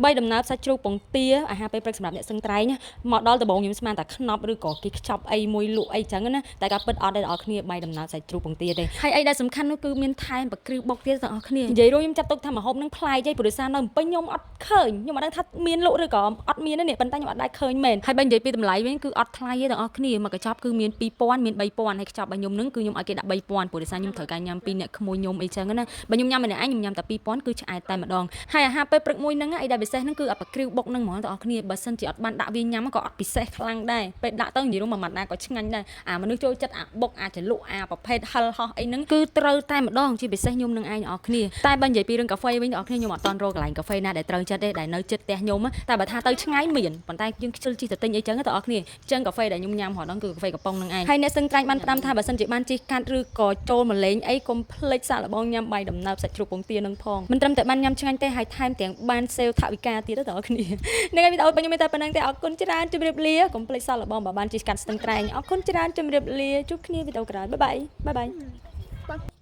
បាយដំណើបសាច់ជ្រូកពងទាអាហារពេលព្រឹកសម្រាប់អ្នកស្ទឹងត្រែងណាមកដល់ដំបូងខ្ញុំស្មានតែខ្នប់ឬក៏គេខ្ចប់អីមួយលក់អីចឹងណាតែការពិតអត់ទេបងប្អូនគ្នាបាយដំណើបសាច់ជ្រូកពងទាទេហើយអីដែលសំខាន់នោះគឺមានថែមបក្រិវបុកទៀតបងប្អូនគ្នានិយាយរួមខ្ញុំចាត់ទុកថាម្ហូបនឹងប្លែកឯងព្រោះដោយសារនៅភ្នំពេញខ្ញុំអត់ឃើញខ្ញុំអត់ដឹងថាមានលក់ឬក៏អត់មានទេនេះប៉ុន្តែខ្ញុំអត់ដែលឃើញមែនហើយបើនិយាយពីតម្លៃវិញគឺអត់ថ្លៃទេបងប្អូនគ្នាមកកញ្ចប់គឺមាន2000មាន3000ហើយខ្ចប់របស់ខ្ញុំនឹងគឺខ្ញុំឲ្យគេដាក់3000ព្រោះដោយសារខ្ញុំត្រូវការញ៉ាំពីរអ្នកក្មួយខ្ញុំអីចឹងណាបើខ្ញុំញ៉ាំម្នាក់ឯងខ្ញុំញ៉ាំតែ2000គឺឆ្អែតតែម្ដងហើយអាហារពេលព្រឹកមួយហ្នឹងអីដែលពិសេសហ្នឹងគឺអាប្រគ្រីវបុកហ្នឹងហ្មងបងប្អូនគ្នាបើសិនជាអត់បានដាក់វាញ៉ាំក៏អត់ពិសេសខ្លាំងដែរពេលដាក់ទៅនិយាយរួមមួយម៉ាត់ណាក៏ឆ្ងាញ់ដែរអាមនុស្សចូលចិត្តអាបុកអាចលក់អាប្រភេទហិលហោះអីហ្នឹងគឺត្រូវតែម្ដងជាពិសេសខ្ញុំនឹងឯងបងប្អូនគ្នាតែបើនិយាយពីរឿងកាហ្វេវិញបងប្អូនគ្នាខ្ញុំអត់តន់រកកន្លែងកាហ្វេណាដែលត្រូវចិត្តទេដែលនៅជិតផ្ទះខ្ញុំតែបើថាទៅឆ្ងាយមានប៉ុន្តែយើងខ្ជិលជិះទៅទិញអីចឹងបងប្អូនគ្នាចឹងកាហ្វេដែលខ្ញុំញ៉ាំរាល់ដងគឺកាហ្វេកំប៉ុងហ្នឹងឯងហើយអ្នកស្ទឹងត្រែងបានផ្ដាំថាបើសិនជាបានជិះកាត់ឬក៏ចូលមកលេងអីកុំភ្លេចសាកល្បងញ៉ាំបាយដំណើបសាច់ជ្រូកពងទានឹងផងមិនត្រឹមតែបានញ៉ាំឆ្ងាញ់ទេហើយថែមទាំងបានសេវថវិកាទៀតទេបងប្អូនគ្នាហ្នឹងហើយវីដេអូរបស់ខ្ញុំមានតែប៉ុណ្្នឹងទេអរគុណច្រើនជម្រាបលាកុំភ្លេចសាកល្បងបើបានជិះកាត់ស្ទឹងត្រែងអរគុណច្រើនជម្រាបលាជួបគ្នាវីដេអូក្រោយ bye bye bye bye.